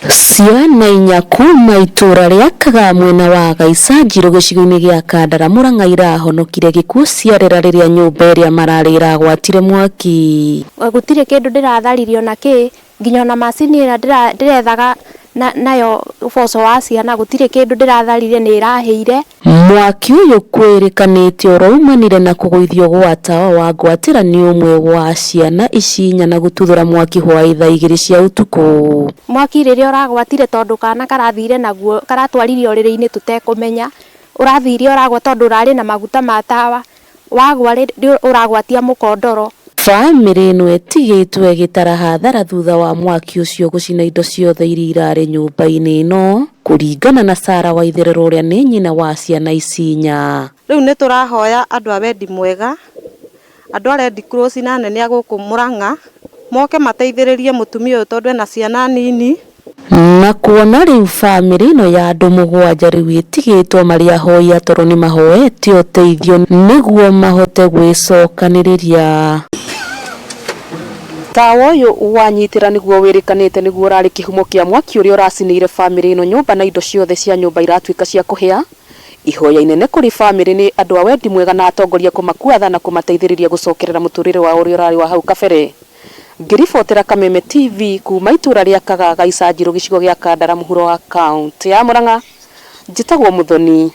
Ciana inya kuma itũra rĩa Kagaa mwena wa Gaicanjirũ gĩcigo-inĩ gĩa Kandara Murang'a irahonokire gĩkuũ ciarĩra rĩrĩa nyũmba ĩrĩa mararĩ ĩragwatire mwaki. Gũtirĩ kĩndũ ndĩratharirie ona kĩ, nginya ona macini ĩrĩa ndĩrethaga nayo ũboco wa ciana gũtirĩ kĩndũ ndĩratharire nĩ ĩrahĩire. Mwaki ũyũ kwĩrĩkanĩte ũraumanire na kũgũithio gwa tawa wa ngwatĩra nĩ ũmwe wa ciana ici inya na gũtuthũra mwaki hwaĩ thaa 2 cia ũtukũ. Mwaki rĩrĩa ũragwatire tondũ kana karathire naguo karatwarire ũrĩrĩ-inĩ tũtekũmenya, ũrathire ũragwa tondũ ũrarĩ na maguta ma tawa, wagwa ũragwatia mũkondoro. Bamĩrĩ ĩno ĩtigĩtwo ĩgĩtara hathara thutha wa mwaki ũcio gũcina indo ciothe iria irarĩ nyũmba-inĩ ĩno, kũringana na Sarah Waitherero ũrĩa nĩ nyina wa ciana ici inya. Rĩu nĩ tũrahoya andũ a wendi mwega, andũ a Red Cross na anene a gũkũ Murang'a moke mateithĩrĩrie mũtumia ũyũ tondũ ena ciana nini. Na kuona rĩu bamĩrĩ ĩno ya andũ 7 rĩu ĩtigĩtwo marĩ ahoi a toro nĩ mahoete ũteithio nĩguo mahote gwĩcokanĩrĩria. Tawa ũyũ wanyitĩra nĩguo wĩrĩkanĩte nĩguo ũrarĩ kĩhumo kĩa mwaki ũrĩa ũracinĩire bamĩrĩ ĩno nyũmba na indo ciothe cia nyũmba iratuĩka cia kũhĩa. Ihoya inene kũrĩ bamĩrĩ nĩ andũ a wendi mwega na atongoria kũmakua tha na kũmateithĩrĩria gũcokerera mũtũrĩre wao ũrĩa ũrarĩ wa hau kabere. Ngĩribotera Kameme TV kuma itũra rĩa Kagaa Gaicanjirũ gĩcigo gĩa Kandara mũhuro wa kaũntĩ ya Murang'a, njĩtagwo Muthoni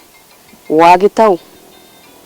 wa Gĩtaũ.